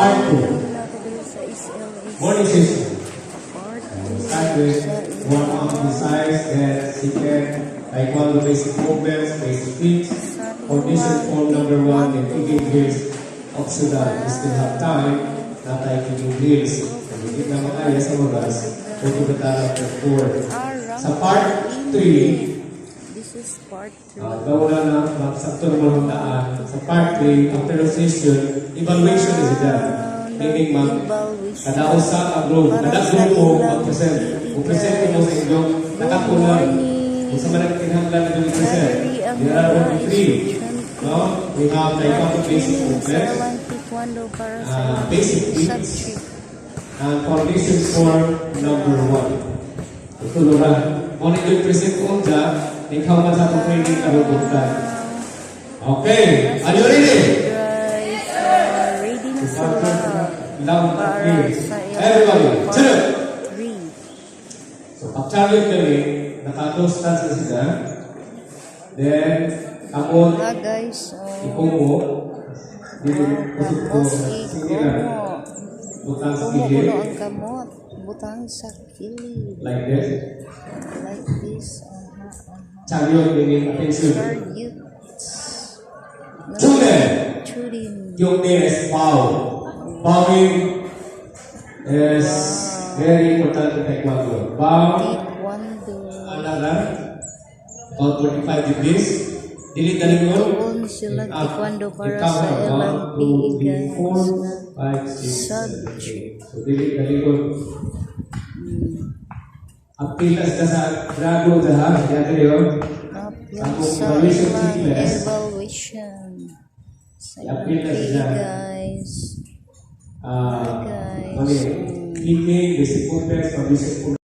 Part 2. Na ko diri sa SLA. Morning session. Part 2 Start with sa warm up exercise, then second, taekwondo basic movements, basic kicks, foundation form number 1, then kicking drills, optional. We still have time na tayo kicking drills. Kung hindi na makaya sa oras, pupunta after 4. Sa part 3, This is part 3. Daw na magsakto naman ang daan. Sa part 3, after the session, evaluation is done. Meaning, mag, kada usa ka group, kada grupo mag-present. Mag-present mo sa inyong nakakulang. Kung sa man ang kinahanglan na i-present. There are only three. No? We have taekwondo basic movements, basic kicks, and foundation form number 1. Ito ra. Mo na yung present ko dyan, ikaw man sa atong training karon buntag. Okay, are you ready? Guys, ready na sila Loud and para clear. sa ilang Everybody, part turn. 3. So, pag-chariot kami, naka-close stance na sila. Then, kamot, Ah guys, oh, ikumo. Dito, kusog ko, kamot, sige lang. ikumo. Butang sa Kumo kilid. kuno ang kamot, butang sa kilid. Like this. Like this. Aha. Chariot, meaning attention. Chariot. Chune! Shooting. Yung name is bow. Bowing is very important in taekwondo. Bow, Taekwondo. Another, about 45 degrees. Dili talingon. Tuon sila Up. taekwondo para Ikaw, sa ilang 1, 2, PE 3, guys. 4, 5, 6, Sub 7, 8. So, dili talingon. Apil ka sa grado ha. Yan yun. Apil Ang sa evaluation ilang checklist. Evaluation. Sa ilang Apil na PE sila. Guys. Ah, Guys. mali. Kicking, basic movements, foundation.